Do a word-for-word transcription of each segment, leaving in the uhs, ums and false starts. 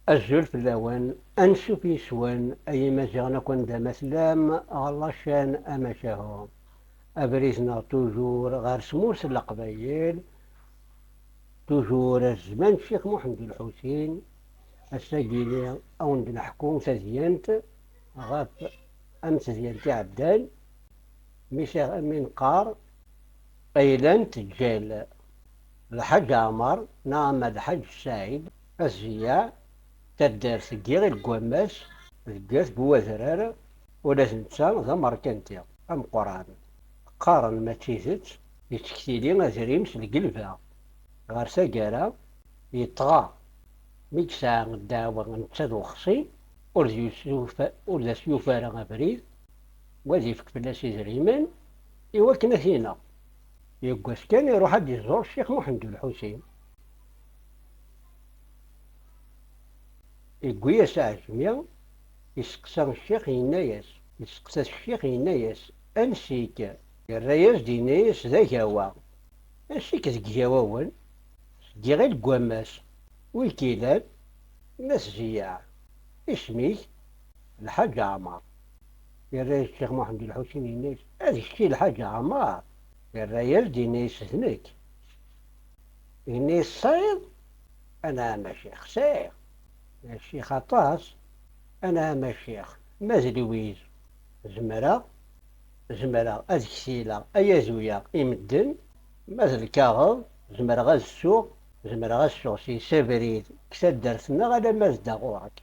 Azul fell-awen, ansuf yes-wen, ay Imaziɣen akk anda ma tellam, ɣer la chaîne Amacahu. Abrid-nneɣ toujours ɣer tmurt n Leqbayel, toujours ar zzman n Ccix Muḥend Ulḥusin. Ass-agi-ni a wen-d-neḥku tadyant ɣef, am tedyant iɛeddan, mi s-, mi neqqar Ayla n Teǧǧal, Lḥaǧ Ɛmer neɣ ama Lḥaǧ Saɛid, Azeyyaɛ, taddart deg Iɣil n Wammas, deg At Buwadrar, ula d netta d amerkanti ameqqran. Qqaren ma d tidet, yettektili azrim s lgelba. Ɣer taggara, yeṭɣa. Mi yesɛa ddeɛwa netta d uxṣim, ur d-yusufa-, ur d as-yufi ara abrid, wa ad yefk fell-as idrimen i wakken ad t-ineɣ. Yeggas kan iruḥ ad d-iẓur Ccix Muḥend Ulḥusin. Yewwi-yas aɛejmi, yesteqsa ccix, yenna-yas, yesteqsa ccix, yenna-yas: "Ansi-k?" Yerra-yas-d, yenna-yas: "D Agawa." "Ansi-k deg Igawawen?" "Seg Iɣil n Wammas." "Wi k-ilan?" "N At Zeyyaɛ." "Isem-ik?" "Lḥaǧ Ɛmer." Yerra-yas Ccix Muḥend Ulḥusin, yenna-yas: "D kečč i Lḥaǧ Ɛmer?" Yerra-yas-d, yenna-yas: "D nekk." Yenna-yas: "Tesɛiḍ?" "Anɛam a ccix, sɛiɣ." "A ccix, aṭas." "Anɛam a ccix, ma d lwiz, zemreɣ, zemreɣ ad ksileɣ, ay azuyeɣ i medden, ma d lkaɣeḍ, zemreɣ ad ssuɣ, zemreɣ ad ssuɣ si sabrid, deg taddart-nneɣ alamma d da ɣur-k."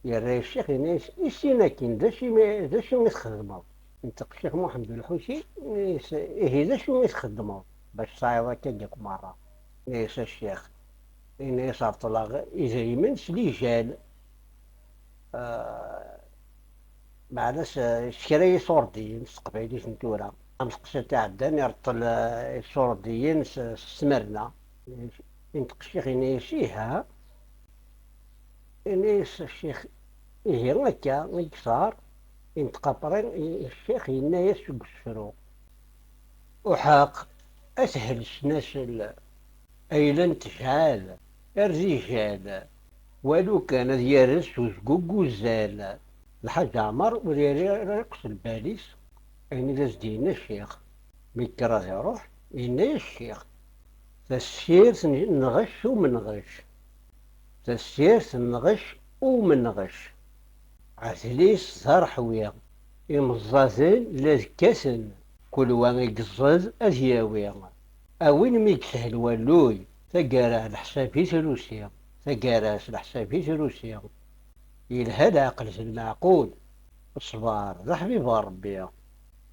Yerra ccix, yenna-yas: "I sin akin, d acu i, d acu i txedmeḍ?" Yenṭeq Ccix Muḥend Ulḥusin, yenna-yas: "Ihi, d acu i txeddmeḍ bac tesɛiḍ akka akk merra?" Yenna-yas: "A ccix," yenna-yas, "reṭleɣ idrimen s lijal." Ah, meɛna s, s kra iṣurdiyen s teqbaylit n tura. Am teqsiṭ iɛeddan, ireṭṭel, ah, iṣurdiyen s, s Smerna. Yenṭeq ccix, yenna-yas: "Iha." Yenna-yas ccix: "Ihi akka i yeṣar." Yenṭeq après ccix, yenna-yas seg usefru: "Uḥeq, a tehel snasel, ayla n tejɛal, ar d ijal, walu kan ad yarez s uzgug uzzal." Lḥaǧ Ɛmer ur yerri ara akk s lbal-is ayen i d as-d-yenna ccix. Mi yekker ad iruḥ, yenna-yas ccix: "Tasirt n lɣec umenɣec, tasirt n lɣec umenɣec, ɛdel-is d areḥwi, imeẓẓaden la d-kkaten, kul wa i yeẓẓed ad yawi. A win mi yeshel walluy, taggara leḥsab i trusi, taggara s leḥsab i trusi. Yelha leɛqel d lmeɛqul, ṣṣber d aḥbib ɣer Rebbi.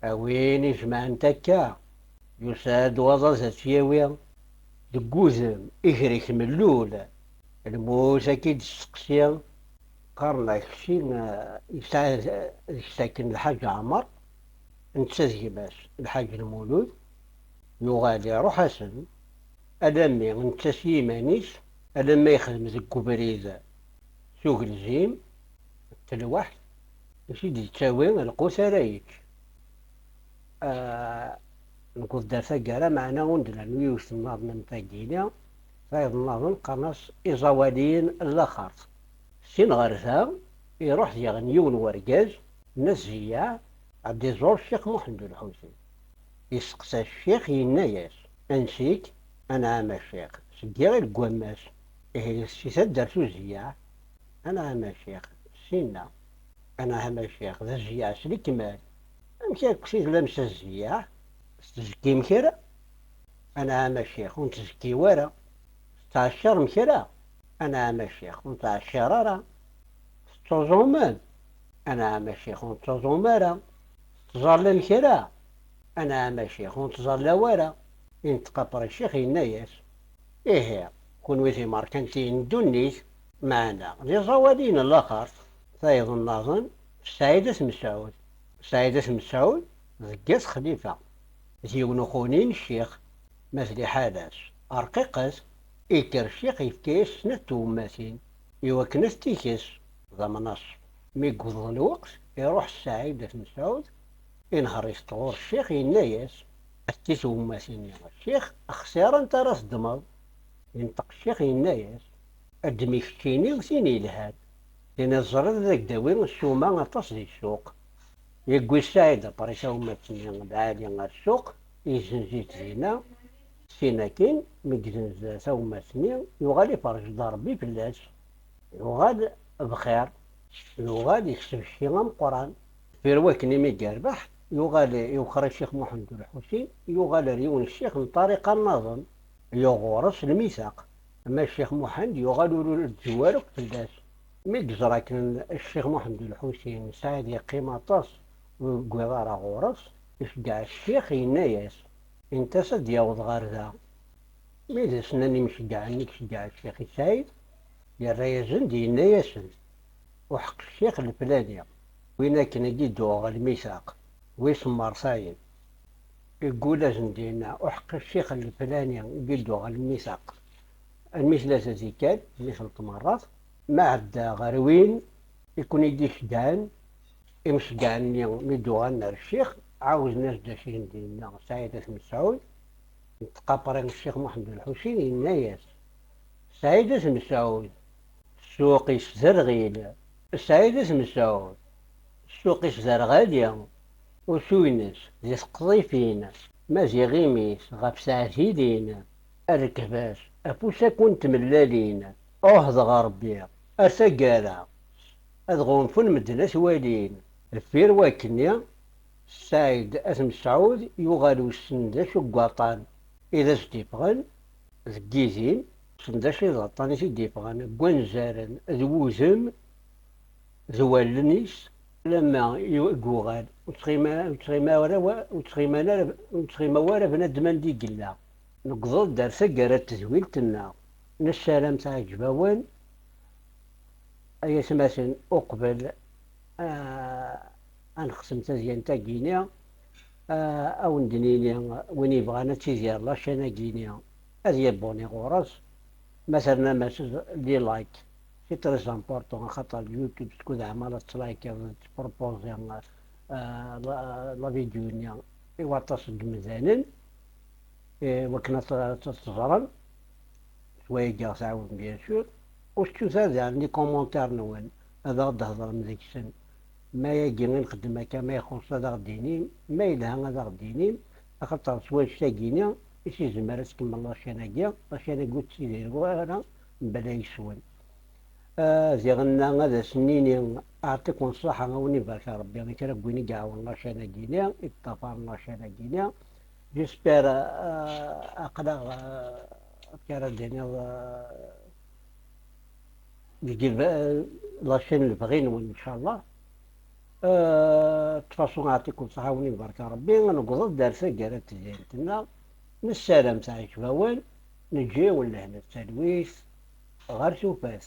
A win ijemɛen takka, yusa-d waḍad ad tt-yawi. Deg wudem iger-ik mellul, lmut ad k-id-testeqsi." Qqaren-ak kečči, eh, yesɛa d kečč akken Lḥaǧ Ɛmer, netta d gma-s Lḥaǧ Lmulud, yuɣal iruḥ-asen, alammi netta s yiman-is, alamma yexdem deg ubrid s ugelzim, d telwaḥt, i s-id-yettawi lqut ara yečč. Ah, nekk ur d ar taggara, meɛna ur d-nernu yiwet nnaḍen am tagini, tayeḍ nnaḍen qqaren-as iẓawaliyen n laxert. Sin ɣer da, iruḥ diɣen yiwen wergaz, n At Zeyyaɛ, ad d-iẓur Ccix Muḥend Ulḥusin. Yesteqsa ccix, yenna-yas: "Ansi-k?" "Anɛam a ccix, seg Iɣil n Wammas." "Ihi, si taddart Uzeyyaɛ?" "Anɛam a ccix, sinna." "Anɛam a ccix, d Azeyyaɛ s lekmal." "Amek akk i tellam s Azeyyaɛ? Tettezkim kra?" "Anɛam a ccix, ur nettzekkir ara." "Tettɛecciṛem kra?" "Anɛam a ccix, ur nettɛecciṛ ara." "Tettuẓumem?" "Anɛam a ccix, ur nettuẓum ara." "Tettẓallam kra?" "Anɛam a ccix, ur nettẓalla ara." Inṭeq après ccix, yenna-yas: "Ihi, kunwi d imerkantiyen n ddunit, meɛna d iẓawaliyen n laxert." Tayeḍ nnaḍen, Saɛid At Mesɛud. Saɛid At Mesɛud deg At Xlifa, d yiwen uxuni n ccix, ma d liḥala-s rqiqet, ikker ccix yefka-yas snat twemmatin i wakken ad t-ikkes, d amnaṣef. Mi yewweḍ lweqt, iruḥ Saɛid At Mesɛud, inehher-it-id ɣur ccix, yenna-yas: "Atti twemmatin-nni a ccix, xṣirent ara teddmeḍ." Inṭeq ccix, yenna-yas: Ddem i keččini tin yelhan. Tin i teẓriḍ ad ak-d-tawi ssuma aṭas di ssuq. Yewwi Saɛid apṛis awemmat-nni lɛali ar ssuq, yezzenz-it dinna. Sin akin, mi yezzenz tawemmat-nni, yuɣal iferrec-d Ṛebbi fell-as. Yuɣal bxir, yuɣal yekseb cci ameqqran. Deffir wakken imi yerbeḥ, yuɣal iwexxer i Ccix Muḥend U Lḥusin, yuɣal ar yiwen ccix n ṭṭariqa nniḍen, yuɣ ɣur-s lmisaq. Ama Ccix Muḥend yuɣal ur ur tezwar akk fell-as. Mi yeẓra akken Ccix Muḥend U Lḥusin Saɛid yeqqim aṭas ur yewwiḍ ara ɣur-s, iceggeɛ ccix, yenna-yas, init-as ad d-yaweḍ ɣer da. Mi d as-nnan imceggɛen-nni i iceggeɛ ccix i Saɛid, yerra-yasen-d, yenna-yasen, uḥeqq ccix leflani, win akken i d-uɣeɣ lmisaq, wi semmeṛsayen. Yeggul-asen-d yenna, uḥeqq ccix leflani i d-uɣeɣ lmisaq. Almi tella tazikal, mi telt merrat, ma ɛedda ɣer win i ken-id-iceggɛen, imceggɛen-nni mi d-uɣalen ar ccix, ɛawden-as-d acu i d-yenna Saɛid At Mesɛud, yeṭṭqapri Ccix Muḥend U Lḥusin, yenna-yas, Saɛid At Mesɛud, ssuq-is d arɣil. Saɛid At Mesɛud, ssuq-is d arɣali, usu-ines di teqḍifin, maziɣ imi-s ɣef tɛedhilin, rrekba-s afus akk n tmellalin. Ɛuhdeɣ Ṛebbi, ar taggara, ad ɣunfun medden ad t-walin. Deffir wakkenni, Saɛid At Mesɛud yuɣal wessen d acu n waṭṭan i d as-d-iffɣen deg yizim, wessen d acu i d aṭṭan i t-id-iffɣen deg wanzaren d wudem d wallen-is, alamma i-, i yuɣal, ur ttɣima, ur ttɣima ara wa-, ur ttɣiman ara, ur ttɣima wara bnadem anda i yella. Newweḍ-d ar taggara n tedwilt-nneɣ. Nessaram teɛǧeb-awen. Ay atmaten, uqbel, ah, ad nextem tadyant-agi-ni, ah, ad wen-d-nini, win yebɣan ad tidir la chaîne-agi-ni, ad yabuni ɣur-s, ma ternam-as les likes, c'est très important, axaṭer YouTube skud ɛmala tettlaykiḍ, tettpropozi, ah, la, la vidéo-nni i waṭas n yemdanen, eh, wakken ad t-, ad t-ẓren. S wayagi ɣ-tɛawen, bien sûr. Ur tettut ara daɣen les commentaires-nwen, ad aɣ-d-hedrem deg-sen. Ma ayagi i nxeddem akka, ma ixuṣṣ ad aɣ-d-inim, ma yelha ad aɣ-d-inim, axaṭer s wannect-agi-ni i s-izmer ad tkemmel la chaîne-agi, la chaîne-agi ur tettidir ara mebla yes-wen. Ah, diɣenna ad asen-nini, aɛṭikum ṣṣaḥa, a wen ibarek Rebbi, i kra n win i iɛawnen la chaîne-agi-ni, i yeṭṭafaren la chaîne-agi-ni. J'espère, ah, aql-aɣ, ah, amek ara d-iniḍ, ah, deg lb-, la chaîne lebɣi-nwen, ncallah. Ah, de toute façon, aɛṭikum ṣṣaḥa, a wen ibarek Rebbi, newweḍ-d ar taggara n tezrint-nneɣ, nessaram teɛjeb-awen, neǧǧa-yawen lehna d talwit, ɣer tufat.